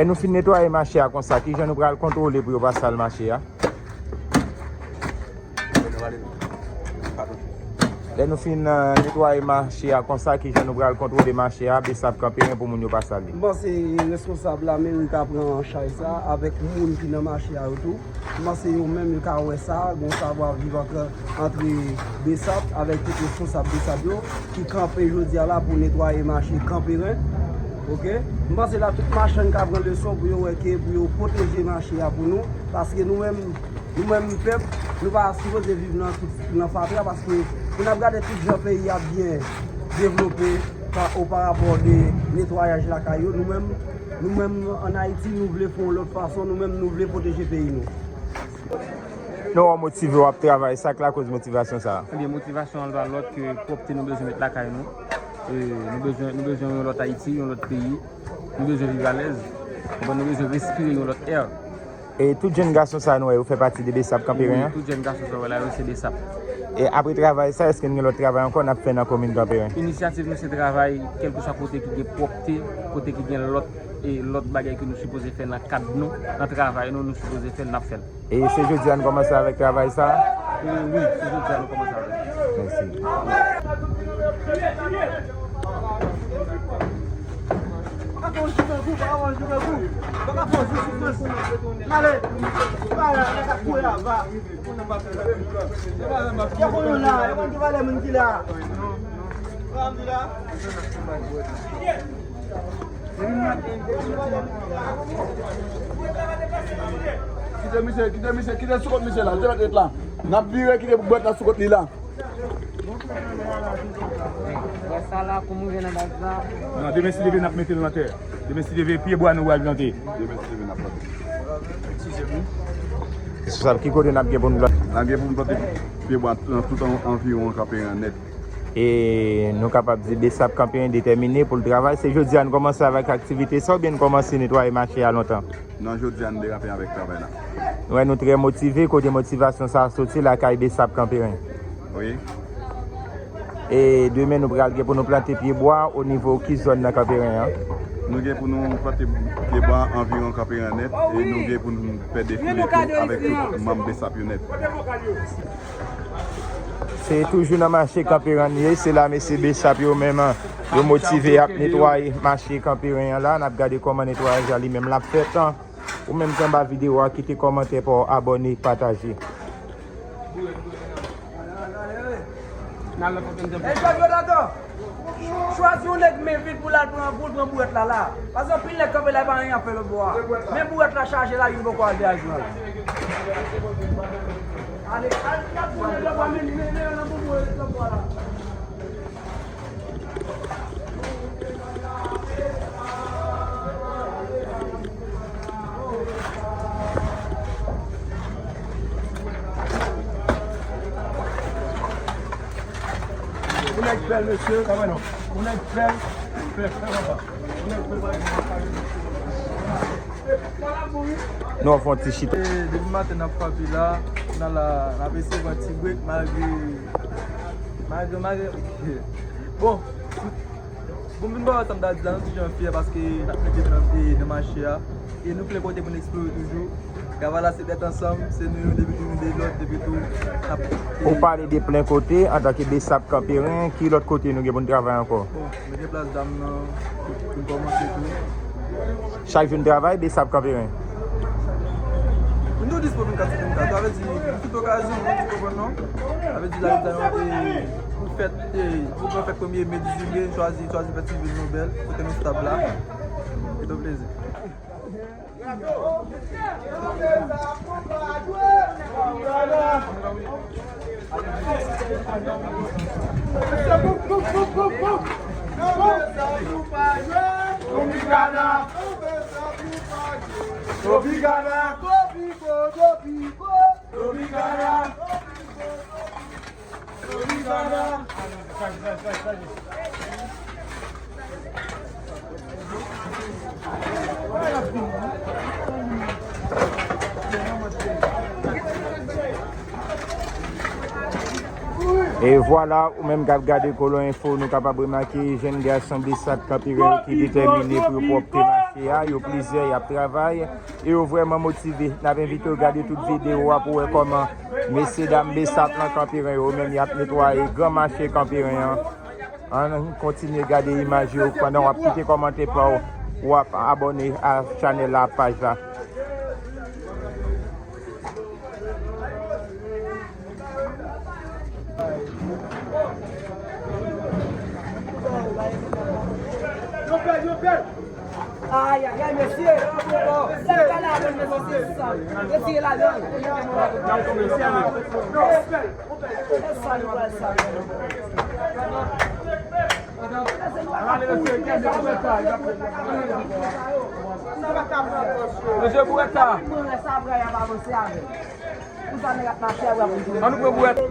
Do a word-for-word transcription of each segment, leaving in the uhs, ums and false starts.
Lè nou fin netwaye mache a konsa, kijan nou pral kontwole pou yo pa sal mache a? Lè nou fin, eh, netwaye mache a konsa, kijan nou pral kontwole mache a, BSAP Kanperen pou moun yo pa sal li? M panse responsab lameri ka pran chaj sa avèk moun ki nan mache a yo tou. M panse yo menm yo ka wè sa, gon savwa viv antre, antre BSAP avèk tout responsab BSAP yo ki kanpe jodi a la pou netwaye mache Kanperen. Oke? M panse la tout machann ka pran leson pou yo wè ke pou yo pwoteje mache a pou nou, paske nou menm, nou menm pèp, nou pa sipoze viv nan tout, nan fatra, paske pou n ap gade tout jan peyi a byen devlope pa, oparapò de netwayaj lakay yo, nou menm, nou menm ann Ayiti, nou vle fè yon lòt fason, nou menm nou vle pwoteje peyi nou. Nou wè w motive, w ap travay, sa k lakoz motivasyon sa a? Ebyen, motivasyon an pa lòt ke pwòpte nou bezwen met lakay nou. E, nou bezwen, nou bezwen yon lòt Ayiti, yon lòt peyi. Nou bezwen viv alèz. Konprann, nou bezwen respire yon lòt è. E tout jèn gason sa a nou wè yo fè pati de BSAP Kanperen an? Wi, tout jèn gason sa w wè la yo se BSAP. E apre travay sa, èske n gen lòt travay ankò n ap fè nan komin Kanperen? Inisyativ nou se travay, kèlkeswa kote ki gen pwòpte, kote ki gen lòt, e lòt bagay ke nou sipoze fè nan kad nou, nan travay nou, nou sipoze fè l, n ap fè l. E se jodi a n kòmanse avèk travay sa a? E wi, se jodi a nou kòmanse avè l. Mèsi. Kite misye, kite misye, kite sou kot misye la, li te mèt ret la. N ap vire, kite bwèt la sou kot li la. Wè sa la, kou m rive nan baz la. Non, demen si Dye vle, n ap mete l nan tè. Demen si Dye vle, pye bwa nou pral plante. Demen si Dye vle, n ap plante. Responsab, ki kote n ap gen pou n plante? N ap gen pou n plante pye bwa nan tout an-, anviwon Kanperen an nèt. E nou kapab di BSAP Kanperen detèmine pou l travay. Se jodi a n kòmanse avèk aktivite sa oubyen n kòmanse netwaye mache a lontan? Non, jodi a n derape avèk travay la. Nou wè nou trè motive, kote motivasyon sa a soti? Lakay BSAP Kanperen. Wi. E demen nou pral gen pou nou plante pye bwa o nivo ki zòn nan Kanperen an? Nou gen pou nou plante pye bwa anviwon Kanperen an nèt e nou gen pou nou fè defile tou avèk tout manm BSAP yo nèt. Se toujou nan mache Kanperen an ye, se la mesye BSAP yo menm, yo motive ap netwaye mache Kanperen an la. N ap gade kòman netwayaj la li menm l ap fèt. Ou menm ki anba videyo a, kite kòmantè pa w, abòne, pataje. Ey, Jòj Jonathan, chwazi yon nèg men vid pou l al pran, pou l pran bourèt la, la. Paske anpil nèg kanpe la, e pa anyen ap fè lòt bò a. Men bourèt la chaje la, youn poko al de a jwenn. Ale, al, al pou nèg la, men, men, men, nan pou bourèt la, la. Ou nèg pèl, mesye, ka wè non. Ou nèg pèl, pèl, pèl anba. Ou nèg pèl, pèl anba. Nou ap fè yon ti chita. E, depi maten n ap frape la, n a la, n ap eseye pran ti brek malgre, malgre, malgre. Bon, bon, m vin ba w sa m ta di la, nou toujou fyè paske n ap mete nan, nan mache a. E nou ple kote pou n eksplore toujou. Travay la se tèt ansanm, se nou youn epi tou nou de lòt, epi tou n ap. Ou pale de plen kote, antanke BSAP Kanperen, ki lòt kote nou gen pou n travay ankò? Bon, nou gen plas dam nan, pou n kòmanse tou. Chak jou n travay, BSAP Kanperen. Nou dispo vennkat sou vennkat. Sa vle di, tout okazyon, nou dispo pran non. Sa vle di, la, nou, e, pou fèt, e, pou fèt premye me, dizuit me, chwazi, chwazi fèt sivil nou bèl, kote nou stab la. Se yon plezi. E vwala, ou menm k ap gade Kolon Enfo, nou kapab remake jèn gason Besap Kanperen yo ki detèmine pou yo pwòpte mache a. Yo plizyè, y ap travay e yo vrèman motive. N ap envite w gade tout videyo a pou w wè kòman mesye dam Besap nan Kanperen yo menm y ap netwaye gran mache Kanperen an. Ann kontinye gade imaj yo pandan w ap kite kòmantè pa w, w ap abòne a chanèl la, paj la. Ay, ay, ay, mesye. Mesye, pa la, mesye, sa. Retire la, non. Sa nou pral sa. Mesye, bourèt sa. Ann nou pran bourèt. Yo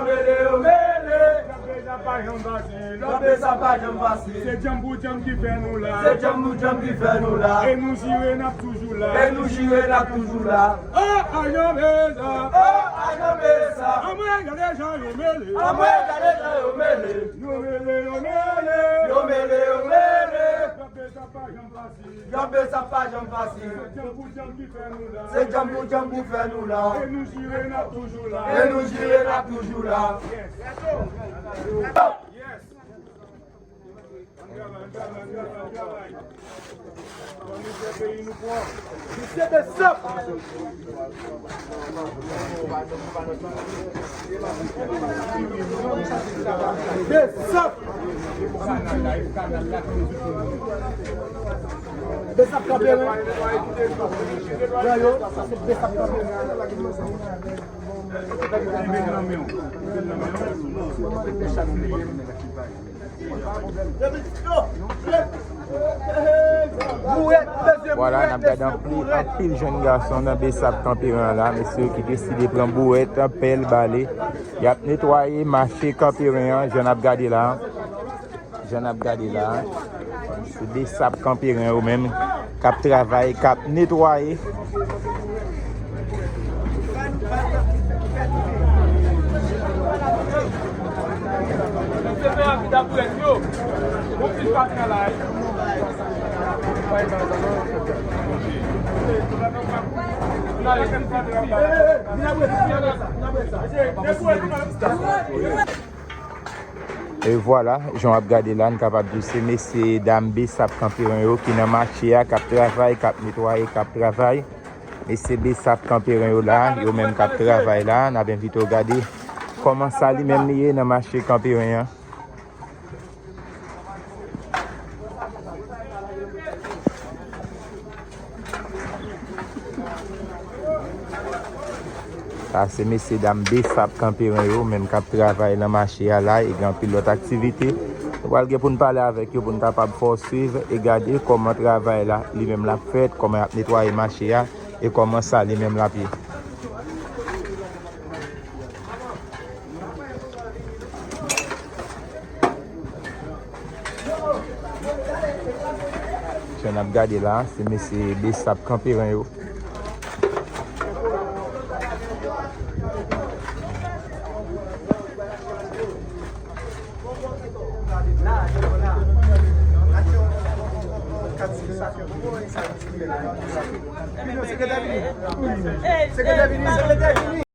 mele, yo mele. Nan Besap pa janm fasil. Se djanm pou djanm ki fè nou la. Se djanm pou djanm ki fè nou la. E nou jire n ap toujou la. E nou jire n ap toujou la. Oh, ajan Besap. Oh, ajan Besap. Anmwe gade jan yo mele. Anmwe gade jan yo mele. Yo mele, yo mele. Yo mele, yo mele. Nan Besap pa janm fasil. Nan Besap pa janm fasil. Se djanm pou djanm ki fè nou la. Se djanm pou djanm ki fè nou la. E nou jire n ap toujou la. E nou jire n ap toujou la. Yes. Yes. Ann travay, ann travay, ann travay, ann travay. Ann fè peyi nou pwòp. Mesye Besap. Besap. Besap Kanperen. Pran yo, sa se Besap Kanperen. Vwala, n ap gade anpil, anpil jèn gason nan Besap Kanperen an la, mesye yo ki deside pran bourèt, pèl, bale. Y ap netwaye mache Kanperen an, jan n ap gade la. Jan n ap gade la, se Besap Kanperen yo menm k ap travay, k ap netwaye. E vwala, jan w ap gade la, n kapab di se mesye dam Besap Kanperen yo ki nan mache a, k ap travay, k ap netwaye, k ap travay. Mesye Besap Kanperen yo la, yo menm k ap travay la. N ap envite w gade kòman sa li menm li ye nan mache Kanperen an. Sa se mesye dam Besap Kanperen yo menm k ap travay nan mache a la, e gen anpil lòt aktivite. Nou pral gen pou n pale avèk yo pou n kapab fè w swiv e gade kòman travay la li menm l ap fèt, kòman y ap netwaye mache a e kòman sa li menm l ap ye. Jan n ap gade la, se mesye Besap Kanperen yo. Sekretè vini. Sekretè vini. Sekretè vini.